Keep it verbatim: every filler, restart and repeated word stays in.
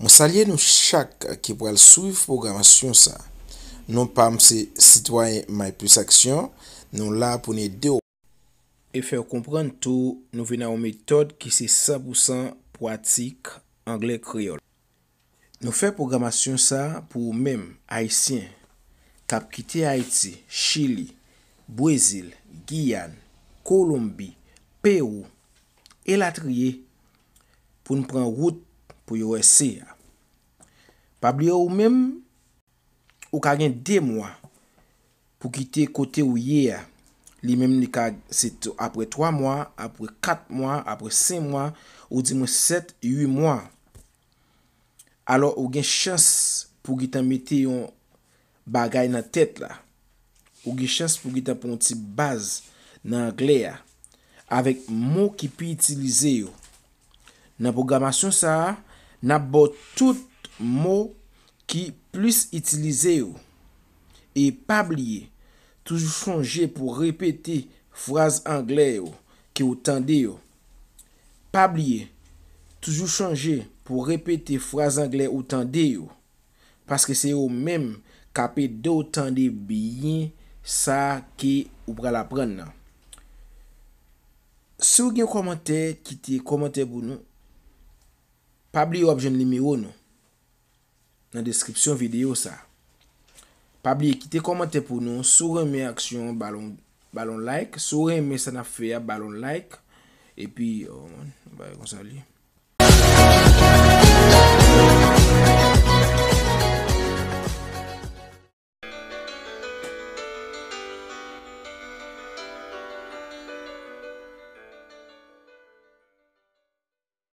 Mwen salye nou chak ki pral swiv pwogramasyon sa. Non pa m se Sitwayen May Plis Aksyon, nou la pou n ede w e fè w konprann tou nou vin ak yon metòd ki se san pou san pratik anglè kreyòl. Nou fè pwogramasyon sa pou ou menm, Ayisyen, k ap kite Ayiti, Chili, Brezil, Giyàn, Kolonbi, Pewou, elatriye, pou n pran wout pou U S A a. Pa bliye ou menm, ou ka gen de mwa pou kite kote ou ye a. Li menm li ka se t- apre twa mwa, apre kat mwa, apre senk mwa, ou di mwen sèt, uit mwa. Alò ou gen chans pou gentan mete yon bagay nan tèt la. Ou gen chans pou gentan pran yon ti baz nan anglè a, avèk mo ki pi itilize yo. Nan pwogramasyon sa a, n ap ba w tout mo ki plis itilize yo. E pa bliye, toujou chonje pou repete fraz anglè yo ke w tande yo. Pa bliye, toujou chonje pou repete fraz anglè ou tande yo, paske se yo menm k ap ede w tande byen sa ke ou pral aprann nan. Si w gen kòmantè, kite kòmantè pou nou. Pa bliye w ap jwenn nimewo nou nan deskripsyon videyo sa. Pa bliye kite kòmantè pou nou. Si w renmen aksyon, ba l on, ba l on like. Si w renmen sa n ap fè a, ba l on like. Epi, oh, man, bagay konsa li.